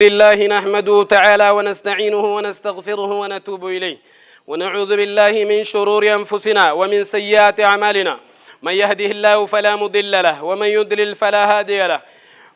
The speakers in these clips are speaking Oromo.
لله نحمده تعالى ونستعينه ونستغفره ونتوب إليه، ونعوذ بالله من شرور أنفسنا ومن سيئات أعمالنا. من يهده الله فلا مضل له ومن يضلل فلا هادي له،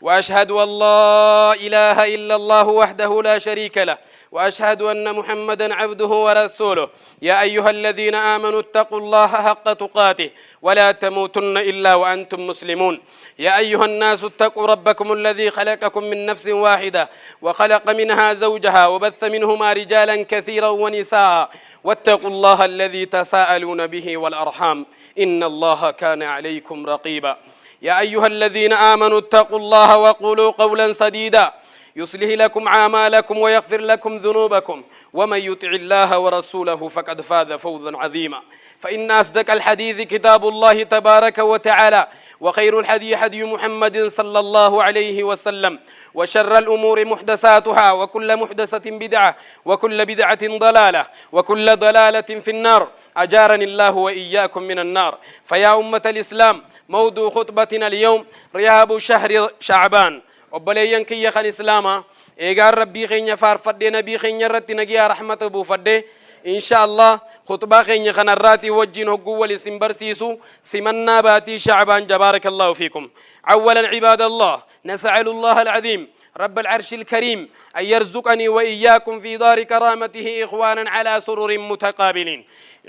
وأشهد أن لا إله إلا الله وحده لا شريك له، وأشهد أن محمدا عبده ورسوله. يا أيها الذين آمنوا اتقوا الله حق تقاته ولا تموتن إلا وأنتم مسلمون. يا أيها الناس اتقوا ربكم الذي خلقكم من نفس واحدة وخلق منها زوجها وبث منهما رجالا كثيرا ونساء، واتقوا الله الذي تساءلون به والأرحام إن الله كان عليكم رقيبا. يا أيها الذين آمنوا اتقوا الله وقولوا قولا سديدا يصلح لكم أعمالكم ويغفر لكم ذنوبكم، ومن يطع الله ورسوله فقد فاز فوزا عظيما. فإن أصدق الحديث كتاب الله تبارك وتعالى، وخير الهدي هدي محمد صلى الله عليه وسلم، وشر الأمور محدثاتها، وكل محدثة بدعة، وكل بدعة ضلالة، وكل ضلالة في النار، أجارني الله وإياكم من النار. فيا أمة الإسلام، موضوع خطبتنا اليوم رياب شهر شعبان. Obboleeyyan kiyya kan Islaamaa, eegaan Rabbii keenya faarfadhee, Nabii keenya irratti nagiyaa rahmata buufadhee, insha Allah khutbaa keenya kanarraatii wajjiin hogguu wal isin barsiisu simannaa baatii Shacbaan. بارك الله فيكم. أولا عباد الله، نسأل الله العظيم رب العرش الكريم أن يرزقني وإياكم في دار كرامته إخوانا على سرر متقابلين.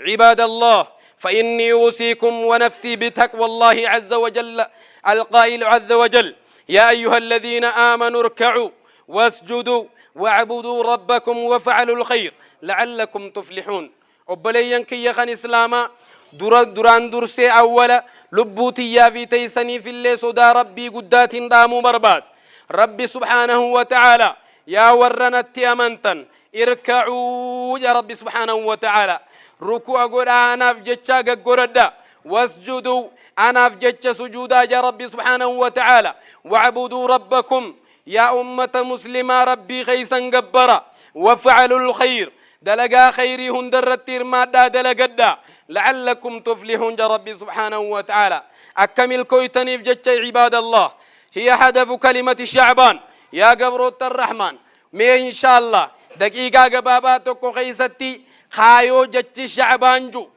عباد الله، فإني أوصيكم ونفسي بتقوى الله عز وجل، القائل عز وجل: يا أيها الذين آمنوا اركعوا واسجدوا واعبدوا ربكم وافعلوا الخير لعلكم تفلحون. Obboleeyyan kiyya kan Islaamaa, dura duraan dursee awwala lubbuu tiyyaa fi teeysaniifillee sodaa Rabbii guddaatiin dhaamuu barbaad. Rabbi سبحانه وتعالى yaa warra natti amantan اركعوا ya Rabbi سبحانه وتعالى ruku'a godhaa, anaaf jechaa gaggoradha, واسجدوا anaaf jecha sujuudaa ja Rabbi سبحانه وتعالى, واعبدوا ربكم yaa ummata Muslimaa Rabbii keeysan gabbara, وافعلوا الخير dalagaa khayrii hundarratti hirmaadhaa dalagadhaa, لعلكم تفلحون ja Rabbi سبحانه وتعالى akka milkooytaniif jecha. عباد الله، هي هدف كلمة شعبان. Yaa gabroota Rahmaan, mee insha Allah daqiiqaa gabaabaa tokko keeysatti kaayoo jechi Shacbaan ju,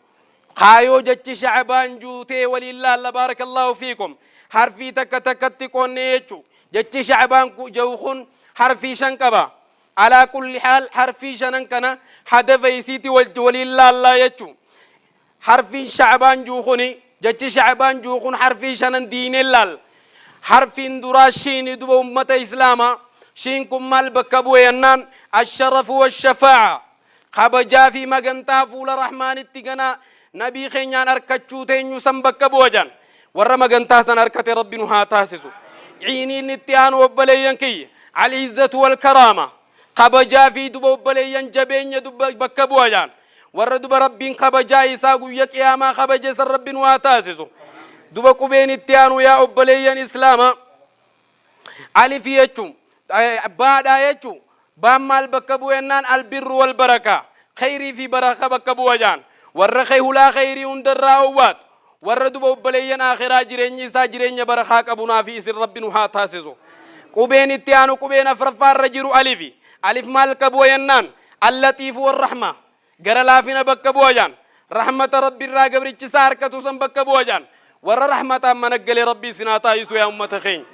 kaayoo jechi Shacbaan juutee waliin laalla. بارك الله فيكم. Harfii takka takkatti qoonnee jechu. Jechi Shacbaan jedhu kun harfii shan qaba. على كل حال harfii shanan kana hadafa isiiti waliin laallaa jechu. Harfiin Shacbaan juu kuni, jechi Shacbaan juu kun harfii shanan diineen laal. Harfiin duraa shiini. Duba ummata Islaamaa, shiin kun maal bakka bu'e jennaan, الشرف والشفاعة, kabajaa fi magantaa fuula Rahmaanitti gana Nabii keenyaan arkachuu teenyu san bakka bu'a jan. Warra magantaa san arkate Rabbi nu haa taasisu. Ciiniin itti aanu, obboleeyyan kiyya, العزة والكرامة, kabajaa fi duba obboleeyyan jabeenya duba bakka bu'a jaan. Warra duba Rabbiin kabajaa isaa guyya Qiyaamaa kabaje san Rabbi nu haa taasisu. Duba qubeen itti aanu, yaa obboleeyyan Islaama, alifii jechuun baadhaa jechuun. Baan maal bakka bu'ennaan, البر والبركة, khayrii fi baraka bakka bu'a jaan. Warra hulaa khayrii hundarraa owwaat, warra duba obboleeyyan akhiraa jireenyi isaa jireenya barakaa qabunaa fi isin Rabbi nu haa taasisu. Qubeen itti aanu, qubeen afraffaa irra jiru, alifi. Alif maal qabu jennaan, اللطف والرحمة, gara laafina bakka bu'a jaan. Rahmata Rabbi irraa gabrichisaa harkatu san bakka bu'a jaan. Warra rahmataan managgalee Rabbi isin haa taasisu, yaa ummata keenya.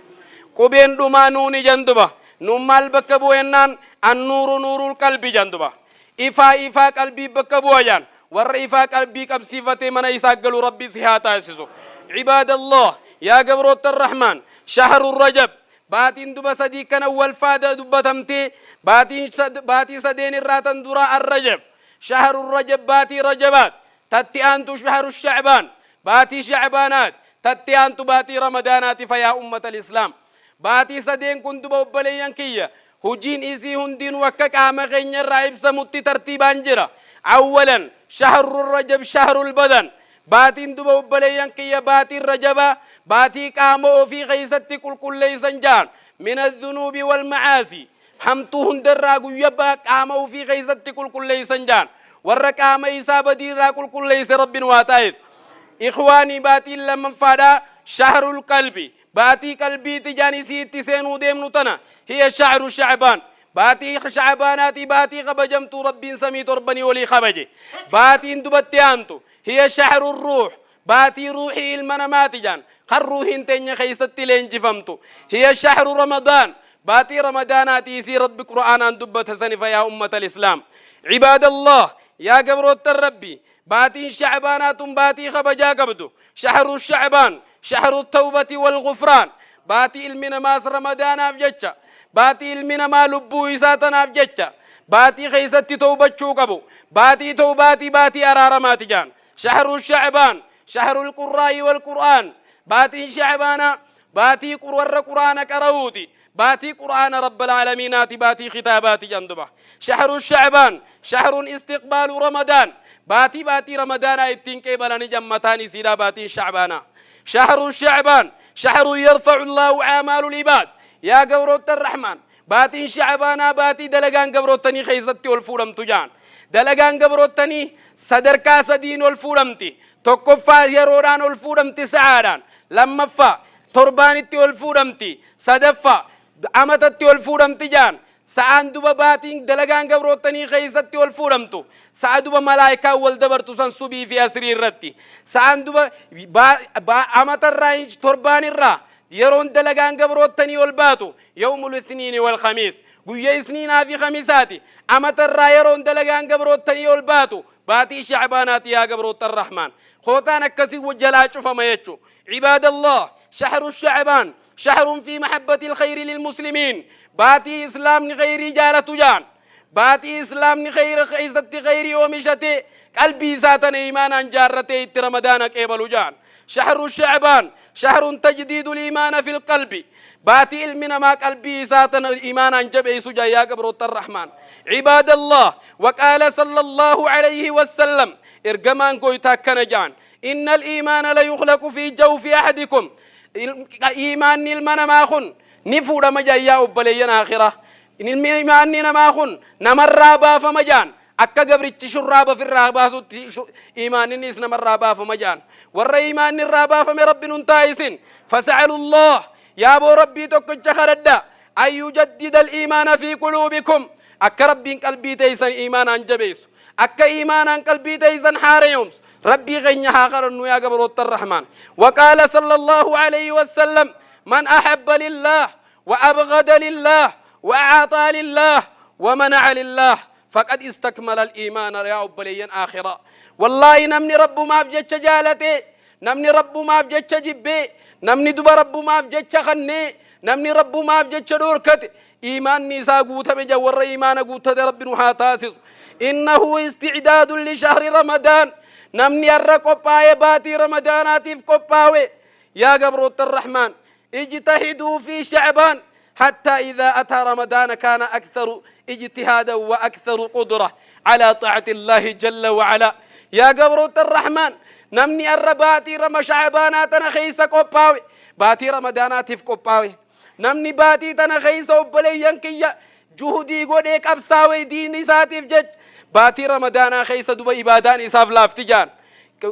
Qubeen dhumaa nuuni janduba. Nuun maal bakka bu'a jennaan, النور نور القلب janduba, ifaa ifaa qalbii bakka bu'a jaan. Warra ifaa qalbii qabsiifatee mana isaa galu Rabbi si haa taasisu. عباد الله, yaa gabroota Rahmaan, شهر رجب baatiin duba sadii kana wal faada dubbatamtee, baatiin baatii sadeen irraa tan duraa الرجب, شهر رجب baatii Rajabaat, tatti aantu شهر شعبان baatii Shacbaanaat, tatti aantu baatii Ramadaanaati. فيا أمة الإسلام, baatii sadeen kun duba obboleeyyan kiyya hujiin isii hundinuu akka qaama keenya irraa ibsamutti tartiibaan jira. أولا شهر رجب شهر البدن. Baatiin duba obboleeyyan kiyya baatiin Rajabaa baatii qaama ofii keeysatti qulqulleeysan jaan, من الذنوب والمعاصي, hamtuu hundarraa guyya qaama ofii keeysatti qulqulleeysan jaan. Warra qaama isaa badiirraa qulqulleeyse Rabbin waa taa'eef. إخواني, baatiin lamaffaadhaa شهر القلب, baatii qalbiiti jaan. Isii itti seenuu deemnu tana هي شهر شعبان. Baatii Shacbaanaatii baatii kabajamtuu Rabbiin samii torbanii olii kabaje. Baatiin dubatti aantu hiya shahru ruuh, baatii ruuhii ilma namaati jaan, kan ruuhiin teenya keessatti leenjifamtu. Hiya shahru Ramadaan, baatii Ramadaanaati, isii Rabbi Qur'aanaan dubbata sanifa. Yaa ummata Islaam, cibaadallah, yaa gabroottan Rabbi, baatiin Shacbaanaatun baatii kabajaa qabdu. Shahru Shacbaan shahru tawbati wal gufraan, baatii ilmi namaas Ramadaanaaf jecha, baatii ilmi namaa lubbuu isaa tanaaf jecha baatii keessatti tawbachuu qabu, baatii tawbaatii, baatii araaramaati jaan. Shahru Shacbaan shahru lqurraa'i wal Qur'aan, baatiin Shacbaanaa baatii warra Qur'aana qara'uuti, baatii Qur'aana Rabbal Aalamiinaati, baatii kitaabaati jaan. Duba shahru Shacbaan shahrun istiqbaalu Ramadaan, baatii Ramadaanaa ittiin qeebalani jammataan isiidha baatiin Shacbaanaa. Shahru Shacbaan shahru yarfacu Allaahu aamaalu libaad. Yaa gabroottan Rahmaan, baatiin Shacbaanaa baatii dalagaan gabroottanii keessatti ol fuudhamtu jaan. Dalagaan gabroottanii sadarkaa sadiin ol fuudhamti. Tokkoffaa, yeroodhaan ol fuudhamti, sa'aadhaan. Lammaffaa, torbaanitti ol fuudhamti. Sadaffaa, amatatti ol fuudhamti jaan. Sa'aan duba baatiin dalagaan gabroottanii keessatti ol fuudhamtu sa'a duba malaayikaan wal dabartu san, subii fi asrii irratti. Sa'aan duba amatarraa, torbaan irraa yeroon dalagaan gabroottanii ol baatu yawmul isniini wal khamiis, guyya isniinaa fi khamisaati. Amatarraa yeroon dalagaan gabroottanii ol baatu baatii Shacbaanaati. Yaa gabroottan Rahmaan, kootaan akkasii jalaa cufama jechu. Cibaadallah, shahru Shacbaan شهر في محبة الخير للمسلمين، باتي إسلام خيري جالتو جان، باتي إسلام خير خيزت خيري ومشتي قلبي ساتن إيمانا جارتي ات رمضان قبلو جان. شهر شعبان شهر تجديد الإيمان في القلب، باتي علمنا ما قلبي ساتن إيمانا جبئ سجا. يا قبر الرحمن، عباد الله، وقال صلى الله عليه وسلم، إرجمان كويتا كنجان، إن الإيمان ليخلق في جوف أحدكم. Iimaanni ilma namaa kun ni fuudhama jaan. Yaa obboleeyyan aakhira, iimaanni namaa kun namarraa baafama jaan. Akka gabrichi shurraaba ofirraa baasutti iimaanninis namarraa baafama jaan. Warra iimaanni irraa baafame Rabbi nun taa'isin. فاسألوا الله، yaa boo Rabbii tokkicha kadhadha، أن يجدد الإيمان في قلوبكم، akka Rabbiin qalbii teeysan iimaanaan jabeessu, akka iimaanaan qalbii teeysan haareyoomsu Rabbii keenya haa kadhannu, yaa gabroota Rahmaan. وقال صلى الله عليه وسلم: من أحب لله وأبغض لله وأعطى لله ومنع لله فقد استكمل الإيمان. Yaa obboleeyyan aakhira, wallaahi, namni Rabbumaaf jecha jaalate, namni Rabbumaaf jecha jibbee, namni duba Rabbumaaf jecha kannee, namni Rabbumaaf jecha dhoorkate, iimaanni isaa guutame ja. Warra iimaana guuttate Rabbi nu haa taasisu. إنه استعداد لشهر رمضان، namni har'a qophaa'e baatii Ramadaanaatiif qophaawe. Yaa gabroota Rahmaan، اجتهدوا في شعبان حتى إذا أتى رمضان كان أكثر اجتهادا وأكثر قدرة على طاعة الله جل وعلا. Yaa gabroota Rahmaan، namni har'a baatii rama Shacbaanaa tana keessa qophaawe, baatii Ramadaanaatiif qophaawe, namni baatii tana keessa, obboleeyyan kiyya, juhudii godhee qabsaawee diin isaatiif jecha, baatii Ramadaanaa keessa duba ibaadaan isaaf laafti jaan,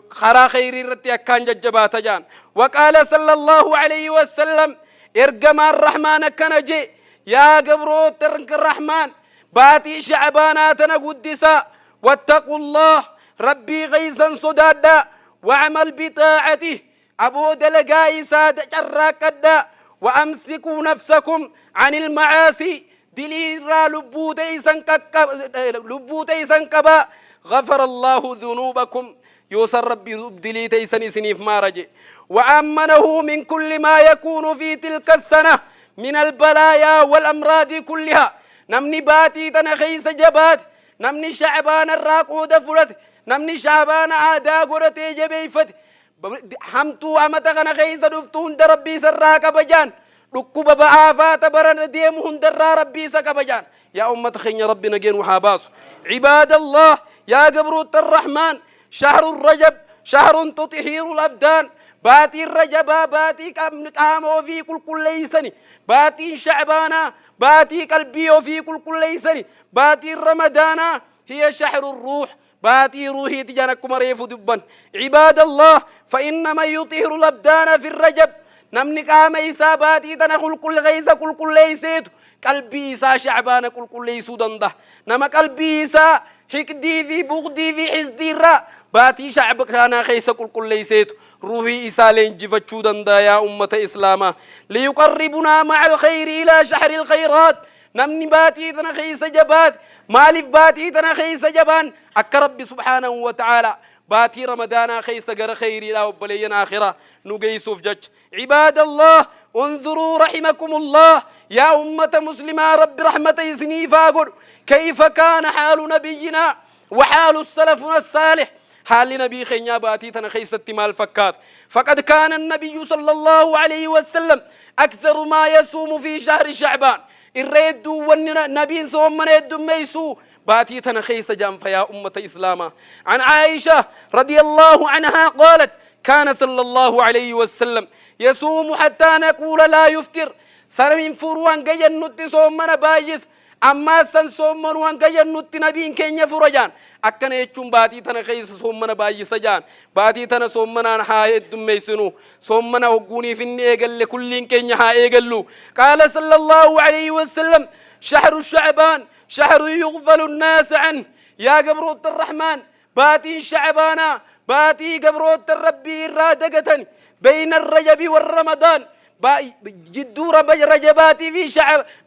karaa khayrii irratti akkaan jajjabaata jaan. وقال صلى الله عليه وسلم، ergamaan Rahmaan akkana jee: Yaa gabroota Rahmaan, baatii Shacbaanaa tana guddisaa. واتقوا الله، Rabbii keeysan sodaadhaa. واعمل بطاعته، aboo dalagaa isaa carraaqqadhaa. وأمسكوا نفسكم عن المعاصي، diliirraa lubbuu teeysan qabaa. غفر الله ذنوبكم، yoosan Rabbi dilii teeysan isiniif maara je. وأمنه من كل ما يكون في تلك السنة من البلايا والأمراض كلها. Namni baatii tana keeysa jabaate, namni Shacbaana irraa qooda fudhate, namni Shacbaana aadaa godhatee jabeeyfate, hamtuu amata kana keeysa dhuftu hunda Rabbii isarraa kabajaan. Dhukkuba ba'aafaata barana deemu hundarraa Rabbii isa kabajaan. Yaa ummata keenya, Rabbi nageen haa baasu. عباد الله، yaa gabroota Rahmaan، شهر رجب شهر تطهير الأبدان، baatiin Rajabaa baatii qaama ofii qulqulleeysani. Baatiin Shacbaanaa baatii qalbii ofii qulqulleeysani. Baatiin Ramadaanaa هي شهر الروح، baatii ruuhiiti jaan, akkuma reefu dubban. عباد الله، فإن من يطهر الأبدان في الرجب، namni qaama isaa baatii tana qulqulleeysa qulqulleeyseetu Qalbii isaa Shacbaana qulqulleeysuu dandaha. Nama qalbii isaa hiqdii fi bughdii fi hisdii irraa baatii Shacbaanaa keeysa qulqulleeyseetu ruuhii isaa leenjifachuu dandaha yaa ummata Islaamaa. Liyuqarribunaa ma'al khayri ilaa shahril khayraat. Namni baatii tana keeysa jabaate, maaliif baatii tana keeysa jabaan? Akka Rabbi subhaanahu wa ta'aalaa baatii Ramadaanaa keeysa gara khayriidhaa obboleeyyan aakhiraa nu geeysuuf jecha. Cibaadallaah unzuruu rahimakumullah yaa ummata muslimaa Rabbi rahmata isiniif haa godhu. Kayfa kaana haalu nabiyyinaa wa haalu salafuna saalih. Haalli nabii keenyaa baatii tana keessatti maal fakkaata? Faqad kaana nabiyyu sallallahu alayhi wasallam aktharu maa yasuumu fi shahri shacbaan. Irra hedduu wanni nabiin soommana heddummeessuu baatii tana keessa jaanfa yaa ummata islaamaa. An Aisha radiyallahu anhaa qaalat kaana sallallahu alayhi wasallam yasuumu hattaa naquula laa yuftir. Sana hin furuu hanga jennutti soommana baay'isa. Ammaas san soommanuu hanga jennutti nabiin keenya fura jaan. Akkana jechuun baatii tana keessa soommana baay'isa jaan. Baatii tana soommanaan haa heddummeessinu. Soommana hogguuniif inni eegalle kulliin keenya haa eegallu. Qaala sallallahu alayhi wasallam shahru sha'baan shahru yughfalu nnaasa an. Yaa gabroota Rahmaan, baatiin Sha'baanaa baatii gabroota Rabbii irraa dagatani. Bayna rajabi war Ramadaan, jidduu Rajabaatii fi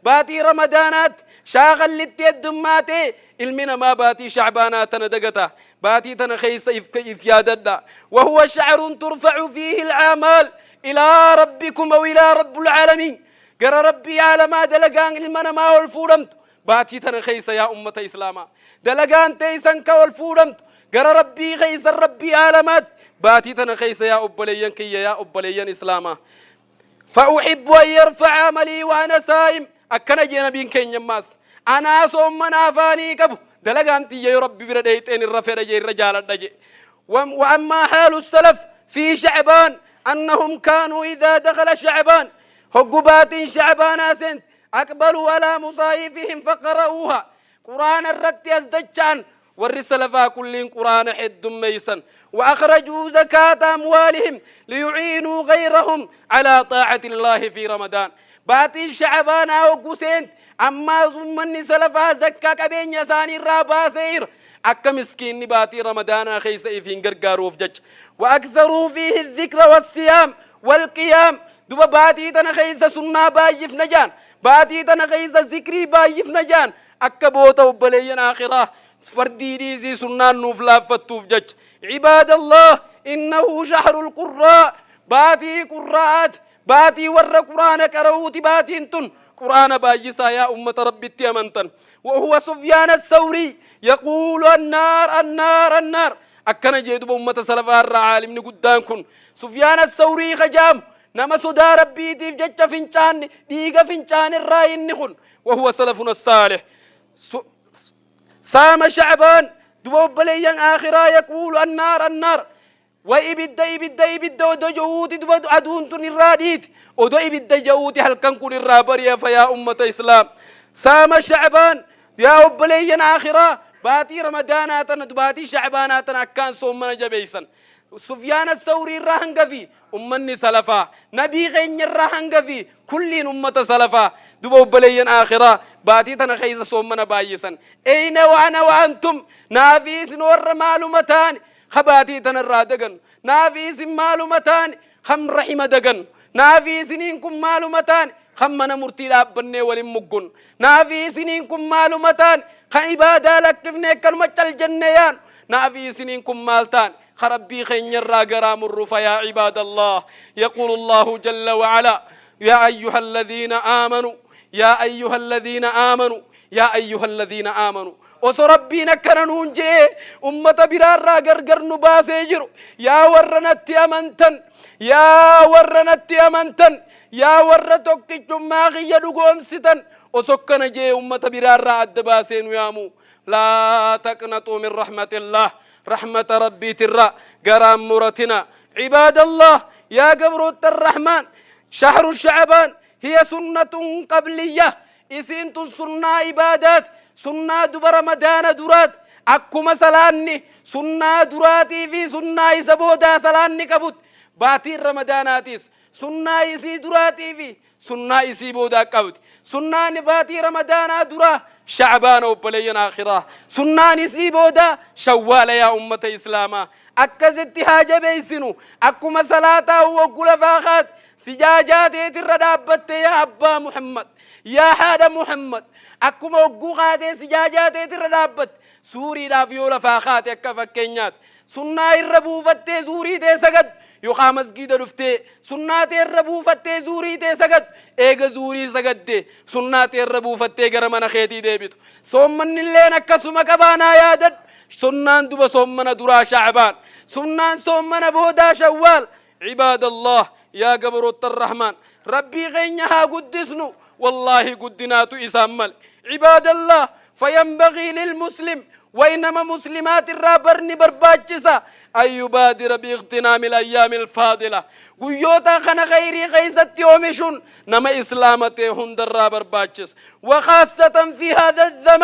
baatii Ramadaanaatti shaakallitti heddummaatee ilmi namaa baatii Sha'baanaa tana dagata. Baatii tana keessa if yaadadha. Wahuwa shahrun turfa'u fiihi al-a'maal ilaa rabbikum aw ilaa rabbil aalamiin. Gara Rabbii aalamaa dalagaan ilma namaa ol fuudhamtu baatii tana keessa yaa ummata islaamaa. Dalagaan teeysan ka ol fuudhamtu gara Rabbii keeysan Rabbii aalamaatti baatii tana keessa yaa obboleeyyan kiyya, yaa obboleeyyan islaamaa. Fa'uhibbu an yarfa'a amalii wa ana saa'im. Akkana jee nabiin keenya ammaas. Anaa soommana afaanii qabu dalagaan tiyya yoo Rabbi bira dheeyxeen irra fedha jee, irra jaaladha jee. Wa ammaa haalu salaf fi Shacbaan annahum kaanuu idhaa dakhala Shacbaan, hoggu baatiin Shacbaanaa seent, aqbaluu alaa musaahifihim faqara'uuha. Quraana irratti as dacha'an warri salafaa kulliin, quraana heddummeeysan. Wa akhrajuu zakaata amwaalihim liyuciinuu gayrahum alaa xaacati illaahi fi Ramadaan. Baatiin Shacbaanaa hoggu seent ammaas ummanni salafaa zakkaa qabeenya isaanii irraa baasee jira akka miskiinni baatii Ramadaanaa keessa ifiin gargaaruuf jecha. Wa aktharuu fiihi dhikra wassiyaam walqiyaam. Duba baatii tana keessa sunnaa baay'ifna jaan, baatii tana keessa zikrii baay'ifna jaan, akka boota obboleeyyan aakhiraa fardii dhiisii sunnaan nuuf laaffattuuf jecha. Cibaadallah, innahu shahrul qurraa, baatii qurraa'aati, baatii warra quraana qara'uuti baatiin tun. Quraana baay'isaa yaa ummata Rabbitti amantan. Wahuwa Sufyaan Assawrii yaquulu annaar annaar annaar. Akkana jee duba ummata salafaa irraa aalimni guddaan kun, Sufyaan Assawrii kajaamu, nama sodaa Rabbiitiif jecha fincaan dhiiga fincaan irraa inni kun. Wahuwa salafuna saalih saama Shacbaan. Duba obboleeyyan aakhiraa, yaquulu annaar annaar wa ibidda ibidda ibidda odo ja'uuti duba aduun tun irraa dhiiti, odo ibidda ja'uuti halkan kun irraa bari'a. Fa yaa ummata islaam, saama Shacbaan yaa obboleeyyan aakhiraa, baatii Ramadaanaa tana, baatii Shacbaanaa tana akkaan soommana jabeeysan. Sufyaan Assawrii irraa hanga fi ummanni salafaa nabii keenya irraa hanga fi kulliin ummata salafaa, duba obboleeyyan aakhiraa, baatii tana keessa soommana baay'isan. Eyna wa ana wa antum, naafi isin warra maaluma taane ka baatii tana irraa dagannu? Naafi isin maaluma taane kam rahima dagannu? Naafi isiniin kun maaluma taane kan mana murtii dhaabbannee walin muggunnu? Naafi isiniin kun maaluma taane kan ibaadaa lakkifnee akkanuma cal jennee yaanu? Naafi isiniin kun maal taane ka Rabbii keenya irraa garaa murru? Fa yaa cibaadallah, yaquulu Allahu jalla wa'ala, yaa ayyuha alladhiina aamanu, yaa ayyuha alladhiina aamanu, yaa ayyuha alladhiina aamanu. Osoo Rabbiin akkana nuun je'ee ummata biraarraa gargar nu baasee jiru, yaa warra natti amantan, yaa warra natti amantan, yaa warra tokkichummaa kiyya dhugoomsitan, osoo akkana je'ee ummata biraarraa adda baasee nu yaamu, laa taqnaxuu min rahmatillah, rahmata Rabbiitirraa garaan muratina. Cibaadallah, yaa gabroottan Rahmaan, shahru Shacbaan hiya sunnatun qabliyya. Isiin tun sunnaa ibaadaat, sunnaa duba Ramadaana duraat. Akkuma salaanni sunnaa duraatii fi sunnaa isa boodaa salaanni qabut, baatiin Ramadaanaatiis Sunnaa isii duraatii fi sunnaa isii boodaa qabdi. Sunnaan baatii Ramadaanaa duraa Shacbaana, obboleeyyan aakhiraa. Sunnaan isii boodaa Shawwaala. Yaa ummata Islaamaa, akkasitti haa jabeessinu. Akkuma salaataa woggu lafaa kaate sijaajaa teetirra dhaabbatte, yaa abbaa Muhammad, yaa haadha Muhammad, akkuma hogguu kaatee sijaajaa teetirra dhaabbatte, suuriidhaaf yoo lafaa kaate, akka fakkeenyaatti sunnaa irra buufattee zuurii tee sagaddu, yookaan masgiida dhuftee sunnaa tee irra buufattee zuurii tee sagaddu, eega zuurii sagadde sunnaa tee irra buufattee gara mana keetii deebitu, soommannilleen akkasuma qabaanaa yaadadhu. Sunnaan duba soommana duraa Shacbaan, sunnaan soommana boodaa Shawwaal. عباد الله, yaa gabroota Rahmaan Rabbii keenya, haa guddisnu. Wallaahi guddinaatu isaan male. عباد الله, فينبغي للمسلم, وإنما مسلمات irraa barni barbaachisa, أن يبادر باغتنام الأيام الفاضلة. Guyyoota kana khayrii keeysatti oomishuun nama islaama ta'e hundarraa barbaachisa, وخاصة في هذا الزمان.